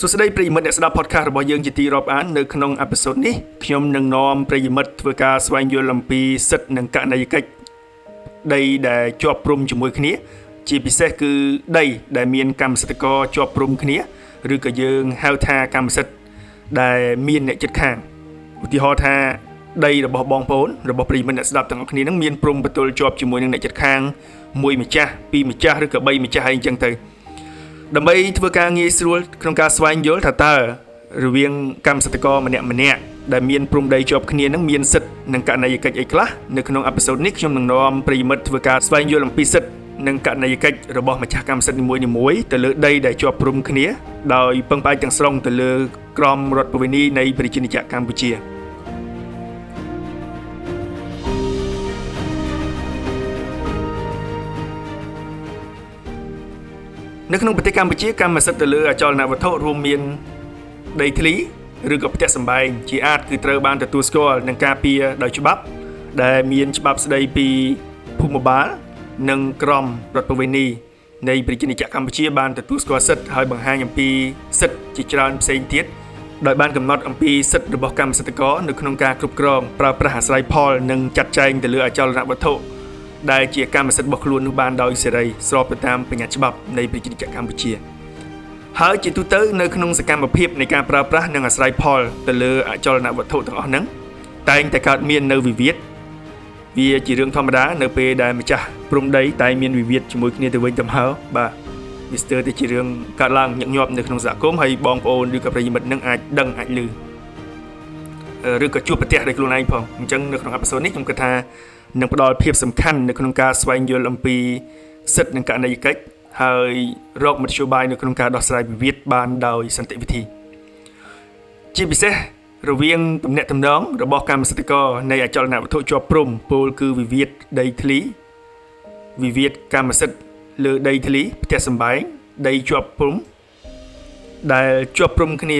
សួស្តីប្រិយមិត្តអ្នកស្ដាប់ podcast របស់យើងជាទីរាប់អាននៅក្នុង episode នេះខ្ញុំនឹងនាំប្រិយមិត្តធ្វើការស្វែងយល់អំពីសិទ្ធិនិងករណីយកិច្ចដីដែលជាប់ព្រំជាមួយគ្នា ជាពិសេសគឺដីដែលមានកម្មសិទ្ធិករជាប់ព្រំគ្នាឬក៏យើងហៅថាកម្មសិទ្ធិដែលមានអ្នកជិតខាងឧទាហរណ៍ថាដីរបស់បងប្អូនរបស់ប្រិយមិត្តអ្នកស្ដាប់ទាំងអស់គ្នានឹងមានព្រំប្រទល់ជាប់ជាមួយនឹងអ្នកជិតខាងមួយម្ចាស់ពីរម្ចាស់ឬក៏បីម្ចាស់អីអញ្ចឹងទៅដើម្បីធ្វើការងាយស្រួលក្នុងការស្វែងយល់ថាតើរវាងកម្មសិទ្ធិករម្នាក់ម្នាក់ដែលមានព្រំដីជាប់គ្នានឹងមានសិទ្ធិនិងករណីយកិច្ចអីខ្លះនៅក្នុង episode នេះខ្ញុំនឹងនាំប្រិយមិត្តធ្វើការស្វែងយល់អំពីសិទ្ធិនិងករណីយកិច្ចរបស់ម្ចាស់កម្មសិទ្ធិនីមួយៗទៅលើដីដែលជាប់ព្រំគ្នាដោយពឹងផ្អែកទាំងស្រុងទៅលើក្រមរដ្ឋប្បវេណីនៃប្រជាណាចក្រកម្ពុជានៅក្នុងប្រទេសកម្ពុជាកម្មសិទ្ធិទៅលើអចលនវត្ថុរួមមានដីធ្លីឬក៏ផ្ទះសម្បែងជាអាចគឺត្រូវបានទទួលស្គាល់និងការពារដោយច្បាប់ដែលមានច្បាប់ស្តីពីភូមិបាលនិងក្រមរដ្ឋប្បវេណីនៃប្រជាណាចក្រកម្ពុជាបានទទួលស្គាល់សិទ្ធិហើយបង្ហាញអំពីសិទ្ធិជាច្រើនផ្សេងទៀតដោយបានកំណត់អំពីសិទ្ធិរបស់កម្មសិទ្ធិករនៅក្នុងការគ្រប់គ្រងប្រើប្រាស់អាស្រ័យផលនិងចាត់ចែងទៅលើអចលនវត្ថុដែលជាកម្មសិទ្ធិរបស់ខ្លួននោះបានដោយសេរីស្របទៅតាមបញ្ញត្តិច្បាប់នៃប្រជាណាចក្រកម្ពុជាហើយជាទូទៅនៅក្នុងសកម្មភាពនៃការប្រើប្រាស់និងអាស្រ័យផលទៅលើអចលនវត្ថុទាំងអស់ហ្នឹងតែងតែកើតមាននៅវិវាទវាជារឿងធម្មតានៅពេលដែលម្ចាស់ព្រំដីតែមានវិវាទជាមួយគ្នាទៅវិញទៅមកបាទវាស្ទើរតែជារឿងកើតឡើងញឹកញាប់នៅក្នុងសហគមន៍ហើយបងប្អូនឬក៏ប្រិយមិត្តនឹងអាចដឹងអាចឮឬក៏ជួបប្រទះដោយខ្លួនឯងផងអញ្ចឹងនៅក្នុង episode នេះខ្ញុំគិតថានឹងផ្ដល់ភាពសំខាន់នៅក្នុងការស្វែងយល់អំពីសិទ្ធិនិងករណីយកិច្ចហើយរកមធ្យោបាយនៅក្នុងការដោះស្រាយវិវាទបានដោយសន្តិវិធីជាពិសេសរវាងទំនាក់ទំនងរបស់កម្មសិទ្ធិករនៃអចលនវត្ថុជាប់ព្រំពោលគឺវិវាទដីធ្លីវិវាទកម្មសិទ្ធិលើដីធ្លីផ្ទះសម្បែងដីជាប់ព្រំដែលជាប់ព្រំគ្នា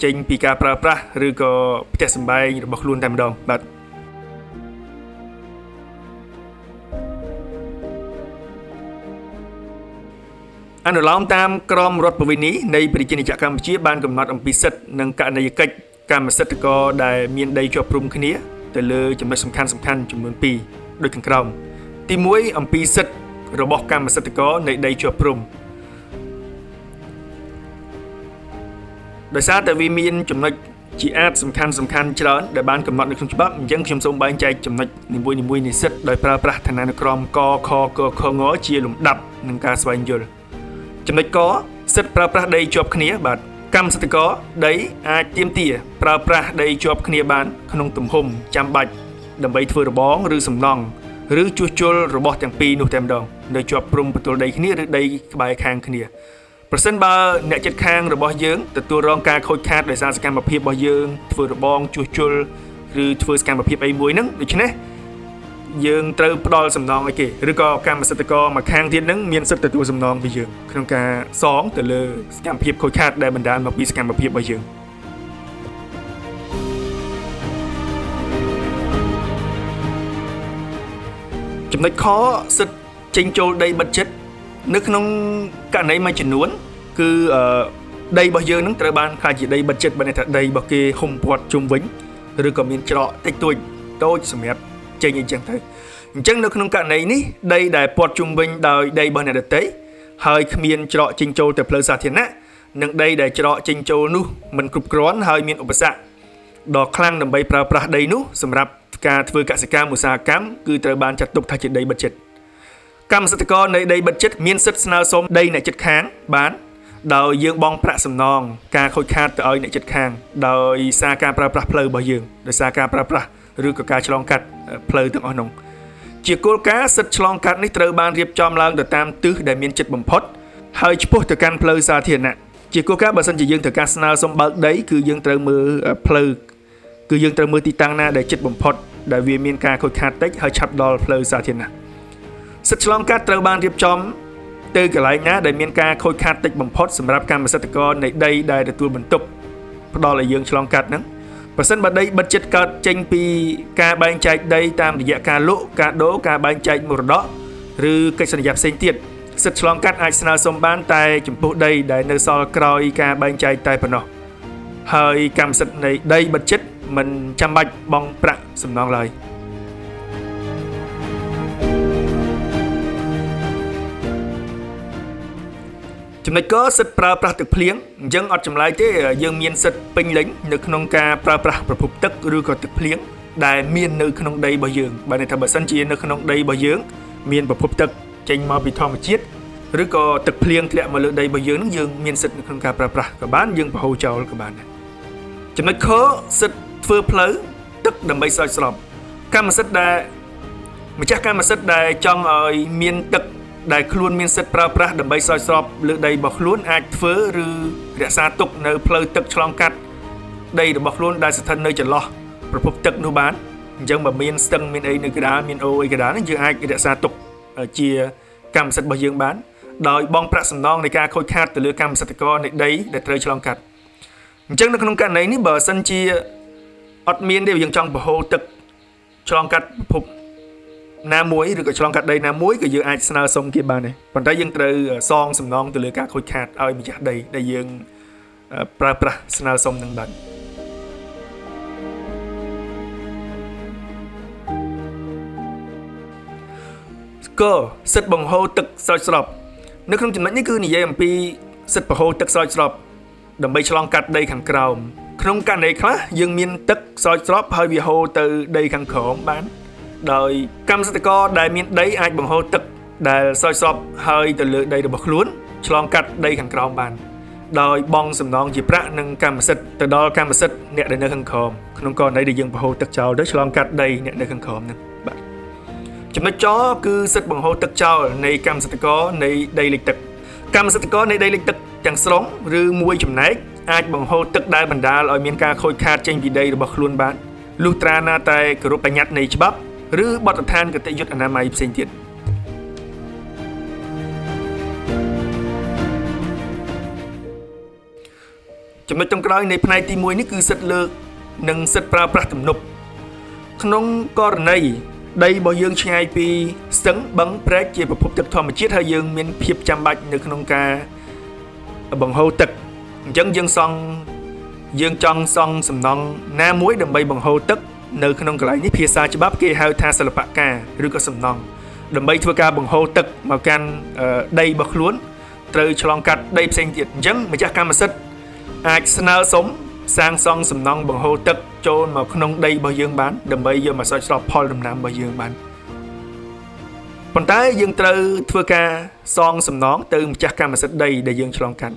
ចេញពីការប្រើប្រាស់ឬក៏ផ្ទះសម្បែងរបស់ខ្លួនតែម្ដងបាទអនុលោមតាមក្រមរដ្ឋប្បវេណីនៃប្រជាណាចក្រកម្ពុជាបានកំណត់អំពីសិទ្ធិនិងករណីយកិច្ចកម្មសិទ្ធិករដែលមានដីជាប់ព្រំគ្នាទៅលើចំណុចសំខាន់ៗចំនួន2ដូចខាងក្រោមទី1អំពីសិទ្ធិរបស់កម្មសិទ្ធិករនៃដីជាប់ព្រំដោយសារតែវាមានចំណុចជាអាចសំខាន់ច្រើនដែលបានកំណត់នៅក្នុងច្បាប់អញ្ចឹងខ្ញុំសូមបែងចែកចំណុចនីមួយៗនៃសិទ្ធិដោយប្រើប្រាស់ឋានានុក្រមកខកខងជាលំដាប់នឹងការស្វែងយល់ចំណុចកសិទ្ធិប្រើប្រាស់ដីជាប់គ្នាបាទកម្មសិទ្ធិករដីអាចទាមទារប្រើប្រាស់ដីជាប់គ្នាបានក្នុងទំហំចាំបាច់ដើម្បីធ្វើរបងឬសំណង់ឬជួសជុលរបស់ទាំងពីរនោះតែម្ដងនៅជាប់ព្រំប្រទល់ដីគ្នាឬដីក្បែរខាងគ្នាប្រសិនបើអ្នកជិតខាងរបស់យើងទទួលរងការខូចខាតដោយសារសកម្មភាពរបស់យើងធ្វើរបងជួសជុលឬធ្វើសកម្មភាពអីមួយហ្នឹងដូច្នេះយើងត្រូវផ្ដល់សំណងឲ្យគេឬក៏កម្មសិទ្ធិករមួយខាងទៀតហ្នឹងមានសិទ្ធិទទួលសំណងពីយើងក្នុងការសងទៅលើសកម្មភាពខូចខាតដែលបណ្ដាលមកពីសកម្មភាពរបស់យើងចំណុចខសិទ្ធិចេញចូលដីបិទជិតនៅក្នុងករណីមួយចំនួនគឺដីរបស់យើងនឹងត្រូវបានខ្លាចជាដីបិទជិតបើន័យថាដីរបស់គេហុំព័ទ្ធជុំវិញឬក៏មានច្រកតិចតួចតូចសម្រាប់ចេញអីចឹងទៅអញ្ចឹងនៅក្នុងករណីនេះដីដែលព័ទ្ធជុំវិញដោយដីរបស់អ្នកដទៃហើយគ្មានច្រកចេញចូលទៅផ្លូវសាធារណៈនិងដីដែលច្រកចេញចូលនោះមិនគ្រប់គ្រាន់ហើយមានឧបសគ្គដ៏ខ្លាំងដើម្បីប្រើប្រាស់ដីនោះសម្រាប់ការធ្វើកសិកម្មឧស្សាហកម្មគឺត្រូវបានចាត់ទុកថាជាដីបិទជិតកម្មសិទ្ធិករនៃដីបិទជិតមានសិទ្ធិស្នើសុំដីអ្នកជិតខាងបានដោយយើងបង់ប្រាក់សំណងការខូចខាតទៅឲ្យអ្នកជិតខាងដោយសារការប្រើប្រាស់ផ្លូវរបស់យើងដោយសារការប្រើប្រាស់ឬក៏ការឆ្លងកាត់ផ្លូវទាំងអស់នោះជាគោលការណ៍សិទ្ធិឆ្លងកាត់នេះត្រូវបានរៀបចំឡើងទៅតាមទិសដែលមានចិត្តបំផុតហើយឆ្ពោះទៅកាន់ផ្លូវសាធារណៈជាគោលការណ៍បើសិនជាយើងត្រូវការស្នើសុំបើកដីគឺយើងត្រូវមើលផ្លូវគឺយើងត្រូវមើលទីតាំងណាដែលចិត្តបំផុតដែលវាមានការខូចខាតតិចហើយឆាប់ដល់ផ្លូវសាធារណៈសិទ្ធិឆ្លងកាត់ត្រូវបានរៀបចំទៅកន្លែងណាដែលមានការខូចខាតតិចបំផុតសម្រាប់កម្មសិទ្ធិករនៃដីដែលទទួលបន្ទុកផ្ដល់ឲ្យយើងឆ្លងកាត់ហ្នឹងប្រសិនបើដីបិទជិតកើតចេញពីការបែងចែកដីតាមរយៈការលក់ការដូរការបែងចែកមរតកឬកិច្ចសន្យាផ្សេងទៀត សិទ្ធិឆ្លងកាត់អាចស្នើសុំបានតែចំពោះដីដែលនៅសល់ក្រោយការបែងចែកតែប៉ុណ្ណោះហើយកម្មសិទ្ធិនៃដីបិទជិតមិនចាំបាច់បង់ប្រាក់សំណងឡើយចំណុចកសិទ្ធិប្រើប្រាស់ទឹកភ្លៀងអញ្ចឹងអត់ចម្លែកទេយើងមានសិទ្ធិពេញលេញនៅក្នុងការប្រើប្រាស់ប្រភពទឹកឬក៏ទឹកភ្លៀងដែលមាននៅក្នុងដីរបស់យើងបើន័យថាបើសិនជានៅក្នុងដីរបស់យើងមានប្រភពទឹកចេញមកពីធម្មជាតិឬក៏ទឹកភ្លៀងធ្លាក់មកលើដីរបស់យើងនឹងយើងមានសិទ្ធិនៅក្នុងការប្រើប្រាស់ក៏បានយើងបង្ហូរចោលក៏បានដែរចំណុចខសិទ្ធិធ្វើផ្លូវទឹកដើម្បីស្រោចស្រពកម្មសិទ្ធិដែលម្ចាស់កម្មសិទ្ធិដែលចង់ឲ្យមានទឹកដែលខ្លួនមានសិទ្ធិប្រើប្រាស់ដើម្បីស្រោចស្រពលើដីរបស់ខ្លួនអាចធ្វើឬរក្សាទុកនៅផ្លូវទឹកឆ្លងកាត់ដីរបស់ខ្លួនដែលស្ថិតនៅចន្លោះប្រភពទឹកនោះបានអញ្ចឹងបើមានស្ទឹងមានអីនៅកណ្ដាលមានអូអីកណ្ដាលហ្នឹងយើងអាចរក្សាទុកជាកម្មសិទ្ធិរបស់យើងបានដោយបង់ប្រាក់សំណងនៃការខូចខាតទៅលើកម្មសិទ្ធិករនៃដីដែលត្រូវឆ្លងកាត់អញ្ចឹងនៅក្នុងករណីនេះបើសិនជាអត់មានទេយើងចង់បង្ហូរទឹកឆ្លងកាត់ប្រភពណាមួយឬក៏ឆ្លងកាត់ដីណាមួយក៏យើងអាចស្នើសុំគេបានដែរប៉ុន្តែយើងត្រូវសងសំណងទៅលើការខូចខាតឲ្យម្ចាស់ដីដែលយើងប្រើប្រាស់ស្នើសុំនឹងបានក៏សិទ្ធិបង្ហូរទឹកស្រោចស្រពនៅក្នុងចំណុចនេះគឺនិយាយអំពីសិទ្ធិបង្ហូរទឹកស្រោចស្រពដើម្បីឆ្លងកាត់ដីខាងក្រោមក្នុងករណីខ្លះយើងមានទឹកស្រោចស្រពហើយវាហូរទៅដីខាងក្រោមបានដោយកម្មសិទ្ធិករដែលមានដីអាចបង្ហូរទឹកដែលស្រោចស្រពហើយទៅលើដីរបស់ខ្លួនឆ្លងកាត់ដីខាងក្រោមបានដោយបង់សំណងជាប្រាក់និងកម្មសិទ្ធិទៅដល់កម្មសិទ្ធិអ្នកដែលនៅខាងក្រោមក្នុងករណីដែលយើងបង្ហូរទឹកចោលទៅឆ្លងកាត់ដីអ្នកនៅខាងក្រោមហ្នឹងបាទចំណុចចគឺសិទ្ធិបង្ហូរទឹកចោលនៃកម្មសិទ្ធិករនៃដីលិចទឹកកម្មសិទ្ធិករនៃដីលិចទឹកទាំងស្រុងឬមួយចំណែកអាចបង្ហូរទឹកដែលបណ្ដាលឲ្យមានការខូចខាតចេញពីដីរបស់ខ្លួនបានលុះត្រាណាតែគោរពបញ្ញត្តិនៃច្បាប់ឬបទដ្ឋានគតិយុត្តអនាម័យផ្សេងទៀតចំណុចចុងក្រោយនៃផ្នែកទី1នេះគឺសិទ្ធិលើកនិងសិទ្ធិប្រើប្រាស់ទំនប់ក្នុងករណីដីរបស់យើងឆ្ងាយពីស្ទឹងបឹងព្រែកជាប្រភពទឹកធម្មជាតិហើយយើងមានភាពចាំបាច់នៅក្នុងការបង្ហូរទឹកអញ្ចឹងយើងចង់សង់សំណង់ណាមួយដើម្បីបង្ហូរទឹកនៅក្នុងកន្លែងនេះភាសាច្បាប់គេហៅថាសិល្បការឬក៏សំណង់ដើម្បីធ្វើការបង្ហូរទឹកមកកាន់ដីរបស់ខ្លួនត្រូវឆ្លងកាត់ដីផ្សេងទៀតអញ្ចឹងម្ចាស់កម្មសិទ្ធិអាចស្នើសុំសាងសង់សំណង់បង្ហូរទឹកចូលមកក្នុងដីរបស់យើងបានដើម្បីយកមកស្រោចស្រពផលដំណាំរបស់យើងបានប៉ុន្តែយើងត្រូវធ្វើការសងសំណងទៅម្ចាស់កម្មសិទ្ធិដីដែលយើងឆ្លងកាត់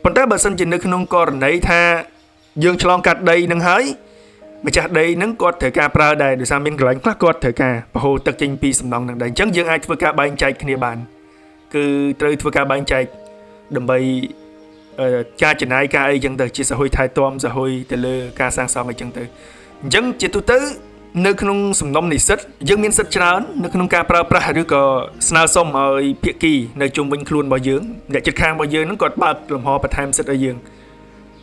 ប៉ុន្តែបើសិនជានៅក្នុងករណីថាយើងឆ្លងកាត់ដីនឹងហើយម្ចាស់ដីនឹងគាត់ត្រូវការប្រើដែរដោយសារមានកន្លែងខ្លះគាត់ត្រូវការបង្ហូរទឹកចេញពីសំណង់នឹងដែរអញ្ចឹងយើងអាចធ្វើការបែងចែកគ្នាបានគឺត្រូវធ្វើការបែងចែកដើម្បីការចំណាយការអីចឹងទៅជាសហុយថែទាំសហុយទៅលើការសាងសង់អីចឹងទៅអញ្ចឹងជាទូទៅនៅក្នុងសំណុំនិស្សិតយើងមានសិទ្ធិច្រើននៅក្នុងការប្រើប្រាស់ឬក៏ស្នើសុំឲ្យភាគីនៅជុំវិញខ្លួនរបស់យើងអ្នកជិតខាងរបស់យើងហ្នឹងគាត់បើកលំហបន្ថែមសិទ្ធិឲ្យយើង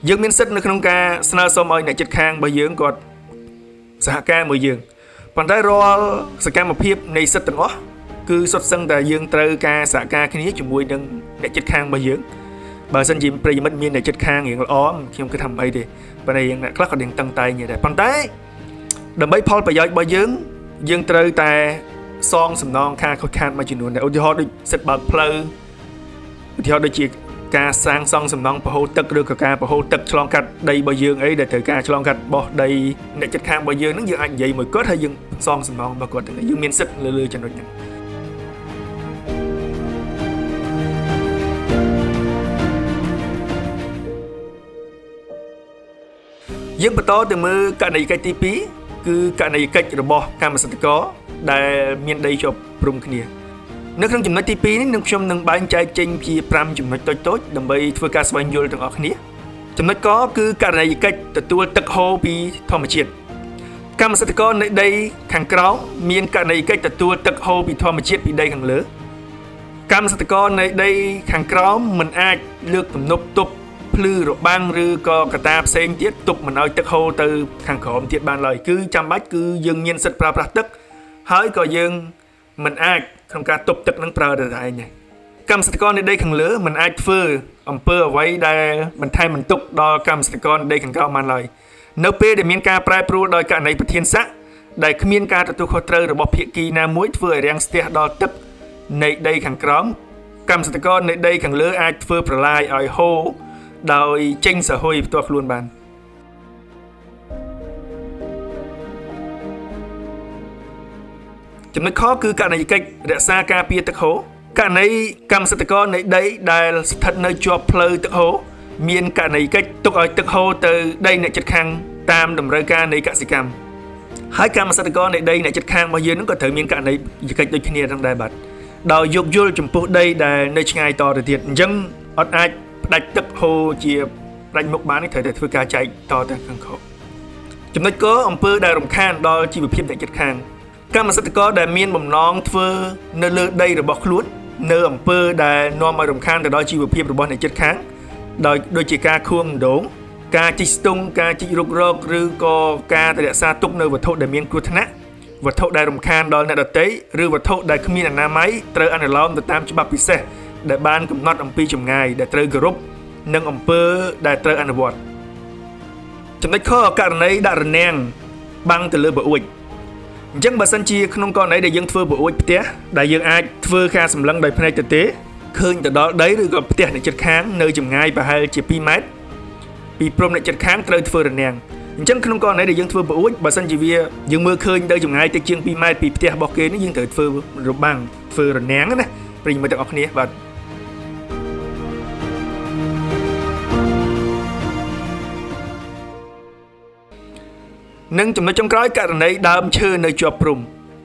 យើងមានសិទ្ធិនៅក្នុងការស្នើសុំឲ្យអ្នកជិតខាងរបស់យើងគាត់សហការមួយយើងប៉ុន្តែរាល់សកម្មភាពនៃសិទ្ធិទាំងអស់គឺសុទ្ធសឹងតែយើងត្រូវការសហការគ្នាជាមួយនឹងអ្នកជិតខាងរបស់យើងបើសិនជាប្រិយមិត្តមានអ្នកជិតខាងរៀងល្អខ្ញុំគិតថាមិនអីទេប៉ុន្តែរៀងអ្នកខ្លះក៏រៀងតឹងតែងដែរប៉ុន្តែដើម្បីផលប្រយោជន៍របស់យើងយើងត្រូវតែសងសំណងខាខូចខាតមួយចំនួនដែរឧទាហរណ៍ដូចសិទ្ធិបើកផ្លូវឧទាហរណ៍ដូចជាការសាងសង់សំណង់បង្ហូរទឹកឬក៏ការបង្ហូរទឹកឆ្លងកាត់ដីរបស់យើងអីដែលត្រូវការឆ្លងកាត់បោះដីអ្នកជិតខាងរបស់យើងហ្នឹងយើងអាចនិយាយមួយគាត់ហើយយើងសងសំណងរបស់គាត់ទៅយើងមានសិទ្ធិលើចំណុចហ្នឹងយើងបន្តទៅមើលករណីកិច្ចទី2គឺករណីកិច្ចរបស់កម្មសិទ្ធិករដែលមានដីជាប់ព្រំគ្នានៅក្នុងចំណុចទី2នេះនឹងខ្ញុំនឹងបែងចែកចេញជា5ចំណុចតូចៗដើម្បីធ្វើការស្វែងយល់ទាំងអស់គ្នាចំណុចកគឺករណីកិច្ចទទួលទឹកហូរពីធម្មជាតិកម្មសិទ្ធិករនៃដីខាងក្រោមមានករណីកិច្ចទទួលទឹកហូរពីធម្មជាតិពីដីខាងលើកម្មសិទ្ធិករនៃដីខាងក្រោមមិនអាចលើកទំនប់ទប់ភ្លឺរបាំងឬក៏កតាផ្សេងទៀតទប់មិនឲ្យទឹកហូរទៅខាងក្រោមទៀតបានឡើយគឺចាំបាច់គឺយើងមានសិទ្ធិប្រើប្រាស់ទឹកហើយក៏យើងមិនអាចក្នុងការទប់ទឹកនឹងប្រើទៅតែឯងដែរ កម្មសិទ្ធិករនៃដីខាងលើមិនអាចធ្វើអំពើអ្វីដែលបន្ថែមបន្ទុកដល់កម្មសិទ្ធិករនៃដីខាងក្រោមបានឡើយនៅពេលដែលមានការប្រែប្រួលដោយករណីប្រធានស័កដែលគ្មានការទទួលខុសត្រូវរបស់ភាគីណាមួយធ្វើឲ្យរាំងស្ទះដល់ទឹកនៃដីខាងក្រោមកម្មសិទ្ធិករនៃដីខាងលើអាចធ្វើប្រឡាយឲ្យហូរដោយចេញសហុយផ្ទាល់ខ្លួនបានចំណុចខគឺករណីកិច្ចរក្សាការពារទឹកហូរករណីកម្មសិទ្ធិករនៃដីដែលស្ថិតនៅជាប់ផ្លូវទឹកហូរមានករណីកិច្ចទុកឲ្យទឹកហូរទៅដីអ្នកជិតខាងតាមតម្រូវការនៃកសិកម្មហើយកម្មសិទ្ធិករនៃដីអ្នកជិតខាងរបស់យើងនឹងក៏ត្រូវមានករណីកិច្ចដូចគ្នាហ្នឹងដែរបាទដោយយោគយល់ចំពោះដីដែលនៅឆ្ងាយតទៅទៀតអញ្ចឹងអត់អាចផ្ដាច់ទឹកហូរជាផ្ដាច់មុខបានទេត្រូវតែធ្វើការចែកតទៅខាងក្រោមចំណុចកអំពើដែលរំខានដល់ជីវភាពអ្នកជិតខាងកម្មសិទ្ធិករដែលមានបំណងធ្វើនៅលើដីរបស់ខ្លួននៅអំពើដែលនាំឲ្យរំខានទៅដល់ជីវភាពរបស់អ្នកជិតខាងដោយដូចជាការខួងដងការជីកស្ទង់ការជីករករកឬក៏ការរក្សាទុកនៅវត្ថុដែលមានគ្រោះថ្នាក់វត្ថុដែលរំខានដល់អ្នកដទៃឬវត្ថុដែលគ្មានអនាម័យត្រូវអនុលោមទៅតាមច្បាប់ពិសេសដែលបានកំណត់អំពីចម្ងាយដែលត្រូវគោរពនិងអំពើដែលត្រូវអនុវត្តចំណុចខករណីដាក់រនាំងបាំងទៅលើបង្អួចអញ្ចឹងបើសិនជាក្នុងករណីដែលយើងធ្វើបង្អួចផ្ទះដែលយើងអាចធ្វើការសម្លឹងដោយភ្នែកទៅទេឃើញទៅដល់ដីឬក៏ផ្ទះអ្នកជិតខាងនៅចម្ងាយប្រហែលជា2ម៉ែត្រពីព្រំអ្នកជិតខាងត្រូវធ្វើរនាំងអញ្ចឹងក្នុងករណីដែលយើងធ្វើបង្អួចបើសិនជាវាយើងមើលឃើញទៅចម្ងាយតិចជាង2ម៉ែត្រពីផ្ទះរបស់គេនេះយើងត្រូវធ្វើរបាំងធ្វើរនាំងណាប្រិយមិត្តទាំងអស់គ្នាបាទនិងចំណុចចុងក្រោយករណីដើមឈើនៅជាប់ព្រំ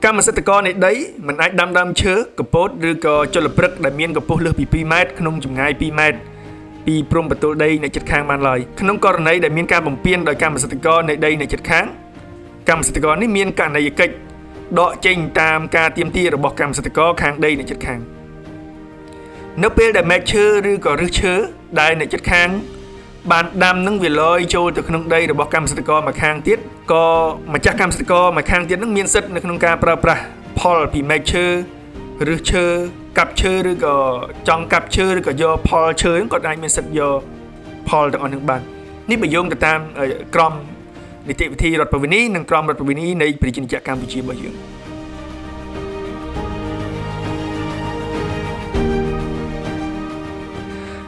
កម្មសិទ្ធិករនៃដីមិនអាចដាំដើមឈើកពតឬក៏ជលព្រឹកដែលមានកម្ពស់លើសពី2ម៉ែត្រក្នុងចម្ងាយ2ម៉ែត្រពីព្រំប្រទល់ដីអ្នកជិតខាងបានឡើយក្នុងករណីដែលមានការបំពានដោយកម្មសិទ្ធិករនៃដីអ្នកជិតខាងកម្មសិទ្ធិករនេះមានករណីយកិច្ចដកចេញតាមការទាមទាររបស់កម្មសិទ្ធិករខាងដីអ្នកជិតខាងនៅពេលដែលមែកឈើឬក៏ឫសឈើដែលអ្នកជិតខាងបានដាំនឹងវាលយចូលទៅក្នុងដីរបស់កម្មសិទ្ធិករមួយខាងទៀតក៏ម្ចាស់កម្មសិទ្ធិករមួយខាងទៀតនឹងមានសិទ្ធិនៅក្នុងការប្រើប្រាស់ផលពីមែកឈើឬឈើកាប់ឈើឬក៏ចង់កាប់ឈើឬក៏យកផលឈើហ្នឹងគាត់អាចមានសិទ្ធិយកផលទាំងអស់ហ្នឹងបាននេះបើយោងទៅតាមក្រមនីតិវិធីរដ្ឋប្បវេណីនិងក្រមរដ្ឋប្បវេណីនៃប្រជាណាចក្រកម្ពុជារបស់យើង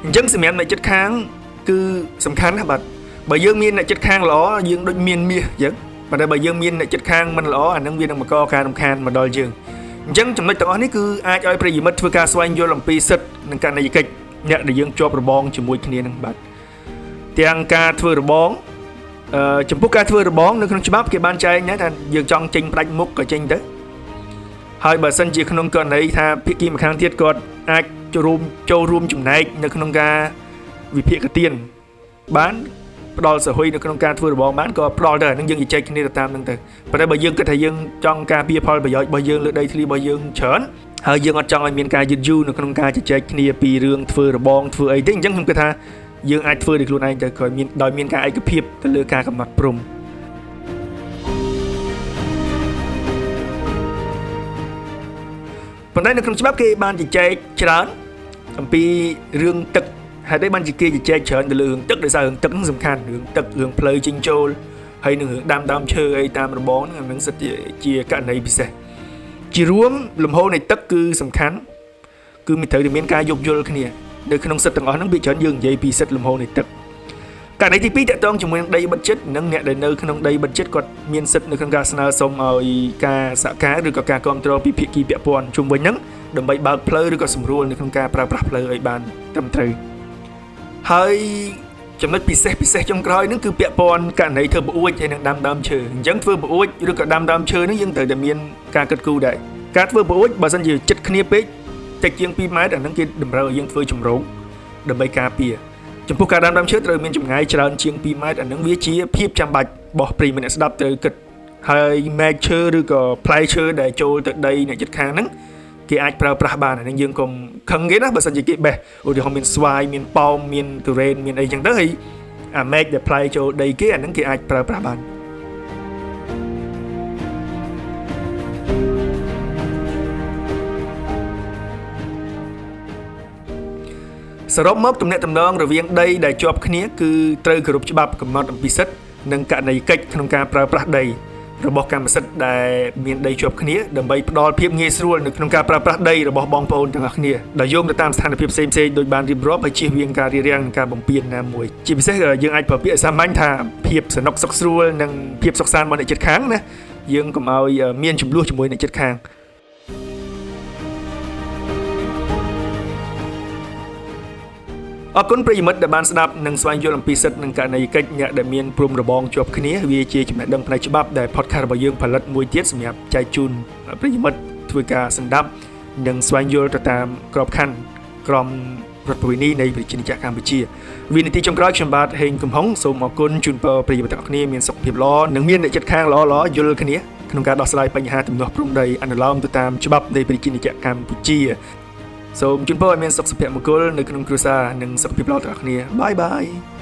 អញ្ចឹងសម្រាប់អ្នកជិតខាងគឺសំខាន់ណាស់បាទបើយើងមានអ្នកជិតខាងល្អយើងដូចមានមាសអញ្ចឹងប៉ុន្តែបើយើងមានអ្នកជិតខាងមិនល្អអានឹងវានឹងបង្កការរំខានមកដល់យើងអញ្ចឹងចំណុចទាំងអស់នេះគឺអាចឲ្យប្រិយមិត្តធ្វើការស្វែងយល់អំពីសិទ្ធិនិងករណីយកិច្ចអ្នកដែលយើងជាប់របងជាមួយគ្នានឹងបាទទាំងការធ្វើរបងចំពោះការធ្វើរបងនៅក្នុងច្បាប់គេបានចែងថាយើងចង់ចេញផ្ដាច់មុខក៏ចេញទៅហើយបើសិនជាក្នុងករណីថាភាគីម្ខាងទៀតគាត់អាចចូលរួមចំណែកនៅក្នុងការវិភាគទានបានផ្ដល់សហុយនៅក្នុងការធ្វើរបងបានក៏ផ្ដល់ទៅអានឹងយើងជជែកគ្នាទៅតាមនឹងទៅប៉ុន្តែបើយើងគិតថាយើងចង់ការពារផលប្រយោជន៍របស់យើងលើដីធ្លីរបស់យើងច្រើនហើយយើងអត់ចង់ឲ្យមានការយឺតយូរនៅក្នុងការជជែកគ្នាពីរឿងធ្វើរបងធ្វើអីទេអញ្ចឹងខ្ញុំគិតថាយើងអាចធ្វើដោយខ្លួនឯងទៅក៏មានដោយមានការឯកភាពទៅលើការកំណត់ព្រំប៉ុន្តែនៅក្នុងច្បាប់គេបានជជែកច្រើនអំពីរឿងទឹកហេតុអីបានជាគេជជែកច្រើនទៅលើរឿងទឹកដោយសាររឿងទឹកហ្នឹងសំខាន់រឿងទឹករឿងផ្លូវចេញចូលហើយនឹងរឿងដាំដើមឈើអីតាមរបងហ្នឹងអានឹងសិតជាករណីពិសេសជារួមលំហូរនៃទឹកគឺសំខាន់គឺមានត្រូវតែមានការយោគយល់គ្នានៅក្នុងសិទ្ធិទាំងអស់ហ្នឹងវាច្រើនយើងនិយាយពីសិទ្ធិលំហូរនៃទឹកករណីទី2តកតងជាមួយនឹងដីបិទចិត្តនិងអ្នកដែលនៅក្នុងដីបិទចិត្តគាត់មានសិទ្ធិនៅក្នុងការស្នើសុំឲ្យការសហការឬក៏ការគ្រប់គ្រងពីភាគីពាក់ព័ន្ធជុំវិញហ្នឹងដើម្បីបើកផ្លូវឬក៏សម្រួលនៅក្នុងការប្រើប្រាស់ផ្លូវឲ្យបានត្រឹមត្រូវហើយចំណុចពិសេសចុងក្រោយហ្នឹងគឺពាក់ព័ន្ធករណីធ្វើបង្អួចហើយនឹងដាំដើមឈើអញ្ចឹងធ្វើបង្អួចឬក៏ដាំដើមឈើហ្នឹងយើងត្រូវតែមានការគិតគូរដែរការធ្វើបង្អួចបើសិនជាចិត្តគ្នាពេកតិចជាង2ម៉ែត្រអាហ្នឹងគេតម្រូវឲ្យយើងធ្វើចម្រោងដើម្បីការពារចំពោះការដាំដើមឈើត្រូវមានចម្ងាយច្រើនជាង2ម៉ែត្រអាហ្នឹងវាជាភាពចាំបាច់របស់ប្រិយមិត្តអ្នកស្ដាប់ត្រូវគិតហើយមែកឈើឬក៏ផ្លែឈើដែលចូលទៅដីអ្នកជិតខាងហ្នឹងគេអាចប្រើប្រាស់បានអានឹងយើងកុំខឹងគេណាបើសិនជាគេបេះឧទាហរណ៍មានស្វាយមានប៉ោមមានទុរេនមានអីចឹងទៅហើយអាមែកដែលផ្លែចូលដីគេអានឹងគេអាចប្រើប្រាស់បាន សរុបមកទំនាក់ទំនងរវាងដីដែលជាប់គ្នាគឺត្រូវគោរពច្បាប់កំណត់អំពីសិទ្ធិនិងករណីយកិច្ចក្នុងការប្រើប្រាស់ដីរបស់កម្មសិទ្ធិដែលមានដីជាប់គ្នាដើម្បីផ្ដល់ភាពងាយស្រួលនៅក្នុងការប្រើប្រាស់ដីរបស់បងប្អូនទាំងអស់គ្នាដោយយោងទៅតាមស្ថានភាពផ្សេងៗដោយបានរៀបរាប់ហើយជៀសវាងការរារាំងនិងការបំពានណាមួយជាពិសេសយើងអាចប្រើពាក្យសាមញ្ញថាភាពសនុកសុខស្រួលនិងភាពសុខសាន្តរបស់អ្នកជិតខាងណាយើងកុំឲ្យមានចំនួនជាមួយអ្នកជិតខាងអរគុណប្រិយមិត្តដែលបានស្ដាប់និងស្វែងយល់អំពីសិទ្ធិនិងករណីយកិច្ចអ្នកដែលមានព្រំរបងជាប់គ្នាវាជាចំណេះដឹងផ្នែកច្បាប់ដែល podcast របស់យើងផលិតមួយទៀតសម្រាប់ចែកជូនប្រិយមិត្តធ្វើការស្ដាប់និងស្វែងយល់ទៅតាមក្របខ័ណ្ឌក្រមរដ្ឋវិនីនៃប្រជាណាចក្រកម្ពុជាវិនាទីចុងក្រោយខ្ញុំបាទហេងកំហុងសូមអរគុណជូនពរប្រិយមិត្តទាំងអស់គ្នាមានសុខភាពល្អនិងមានអ្នកជិតខាងល្អៗយល់គ្នាក្នុងការដោះស្រាយបញ្ហាទំនាស់ព្រំដីអនុលោមទៅតាមច្បាប់នៃប្រជាណាចក្រកម្ពុជាសូមជូនពរឲ្យមានសុខសុភមង្គលនៅក្នុងគ្រួសារនិងសុខភាពល្អទាំងអស់គ្នាបាយបាយ។